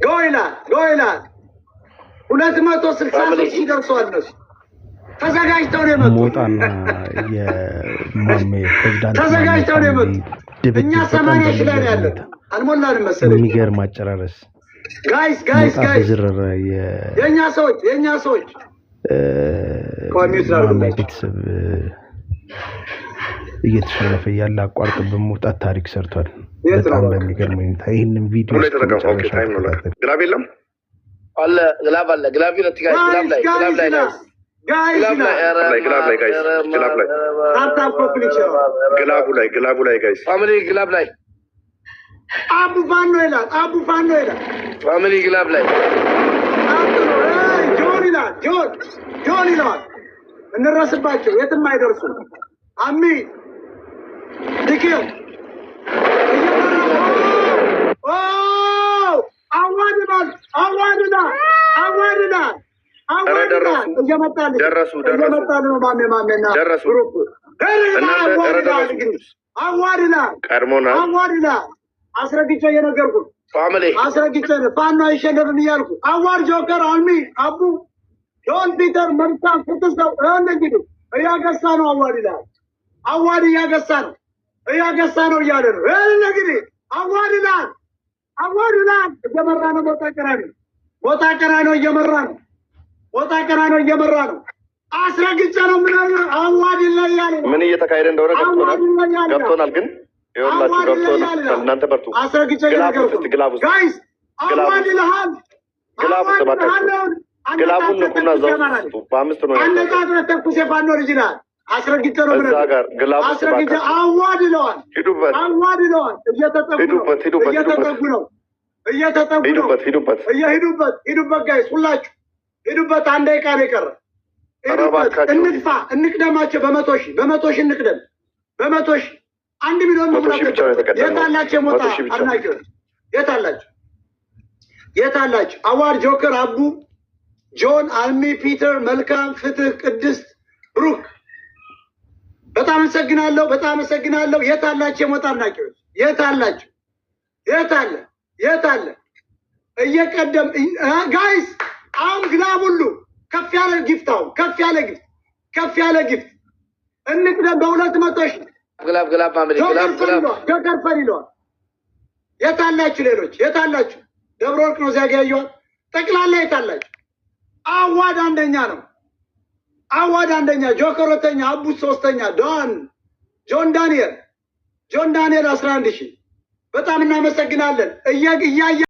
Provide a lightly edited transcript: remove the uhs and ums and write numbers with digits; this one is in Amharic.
Go ይላል፣ go ይላል። 263 ሺህ ደርሰዋል። እነሱ ተዘጋጅተው ነው የመጡት። ሞጣና የማሜ ፕሬዚዳንት ማሜ ተዘጋጅተው ነው family የመጡት። እኛ ድብድብ በጣም 80 ሺህ ላይ ነው በሚገርም ያለን። ሁኔታ አልሞላንም መሰለኝ። የሚገርም አጨራረስ Guys, guys, ሞጣ guys በዝረረ የእኛ ሰዎች፣ የእኛ ሰዎች፣ ቆይ mute የማሜ ላድርግላቸው። ቤተሰብ እየተሸነፈ እያለ አቋርጦ በመውጣት ታሪክ ሰርቷል። የት ነው በጣም በቃ? በሚገርም ሁኔታ ይህንን ቪዲዮ ላይ እስከ ተጠቀም። Okay, መጨረሻው time ነው ለካ። ተከታተል። Glove የለም። አለ፣ glove አለ። Glove ይረት guys፣ glove guys ላይ glove guys ላይ ይላል፣ guys guys glove ላይ። ይላል። ኧረ ላይ glove ላይ guys፣ ኧረ glove ላይ። Tap tap copy link share። Glove ኡ ላይ፣ glove ኡ ላይ guys። Family, glove ላይ። አቡ ፋኖ ይላል፣ አቡ ፋኖ ይላል። Family, glove ላይ። አጥሩ ጆን ይላል፣ ጆን ጆን ይለዋል። እንረስባቸው፣ የትም አይደርሱም። አሚ ድኬው እየመራ፣ አዋድናል፣ አዋድናል፣ አዋድናል፣ ኧረ ደረሱ። አዋድናል። እየመጣልኝ ደረሱ፣ ደረሱ። እየመጣል ነው። ማሜ ማሜና ደረሱ። Group እናንተ ኧረ አዋድናል። ደረሱ። እንግዲህ አዋድናል፣ ቀድሞናል። አዋድናል። አስረግጬ እየነገርኩ Family. አስረግጬ ነው። ፋኖ አይሸነፍም እያልኩ። አዋር፣ ጆከር፣ አልሚ፣ አቡ፣ ጆን ፒተር፣ መልካም ፍትህ ሰው። ይኸውልህ እንግዲህ እያገሳ ነው። አዋድ ይላል። አዋድ እያገሳ ነው፣ እያገሳ ነው እያለ ነው። ይኸውልህ እንግዲህ አዋድ ይላል፣ አዋድ ይላል። እየመራ ነው። ሞጣ ቀራኒ፣ ሞጣ ቀራኒ እየመራ ነው። ሞጣ ቀራኒ እየመራ ነው። አስረግጬ ነው ምናምን። አዋድ ይለያል። ምን እየተካሄደ እንደሆነ ገብቶናል፣ አዋድ ይለያል። ገብቶናል። ግን ይኸውላችሁ አዋድ ገብቶናል። ይለያል። እናንተ በርቱ። አስረግጬ Glove እየነገርኩ ውስጥ እስቲ glove ውስጥ guys Glove አዋድ ውስጥ ይልሃል። Glove ውስጥ አዋድ እባካችሁ ይልሃል። Glove ኡን ንኩና እዛ ውስጥ ስጡ። በአምስት ነው ያለው። አነጣጥረህ ተኩስ የፋኖ ልጅ ይልሃል። አስረግጬ ነው እዛ የምነግርህ። ጋር glove ውስጥ አስረግጬ እባካችሁ አዋድ ይለዋል። ሂዱበት፣ አዋድ ይለዋል። እየተጠጉ ነው። ሂዱበት፣ ሂዱበት፣ ሂዱበት፣ እየተጠጉ ነው። እየተጠጉ ነው። ሂዱበት፣ ሂዱበት። እየሂዱበት፣ ሂዱበት guys፣ ሁላችሁ ሂዱበት። አንድ ደቂቃ ነው የቀረ። ኧረ ሂዱበት። እባካችሁ። እንግፋ፣ እንቅደማቸው። በ100,000፣ በ100,000 እንቅደም። በ100,000 1 ሚሊዮን መቶ መሙላት ሺህ ብቻ ነው የተቀደመው። የት አላቸው? የሞጣ 100,000 ብቻ። አድናቂዎች የት አላቸው? የት አላቸው? አዋር፣ ጆከር፣ አቡ፣ ጆን፣ አልሚ፣ ፒተር፣ መልካም፣ ፍትህ፣ ቅድስት፣ ብሩክ፣ በጣም አመሰግናለሁ። በጣም አመሰግናለሁ። የት አላቸው የሞጣ አድናቂዎች? የት አላቸው? የት አለ? የት አለ? እየቀደም guys፣ አሁን glove ሁሉ ከፍ ያለ gift፣ አሁን ከፍ ያለ gift፣ ከፍ ያለ gift፣ እንቅደም በ200,000። Glove, glove family. ጆከር Glove, ፈን glove. ይለዋል። ጆከር ፈን ይለዋል። የት አላችሁ? ሌሎች የት አላችሁ? ደብረ ወርቅ ነው እዚያ ጋ ያየኋት። ጠቅላላ የት አላችሁ? አዋድ አንደኛ ነው። አዋድ አንደኛ፣ ጆከር ሁለተኛ፣ አቡ ሶስተኛ፣ ዶን ጆን ዳንኤል፣ ጆን ዳንኤል 11,000። በጣም እናመሰግናለን። እያየ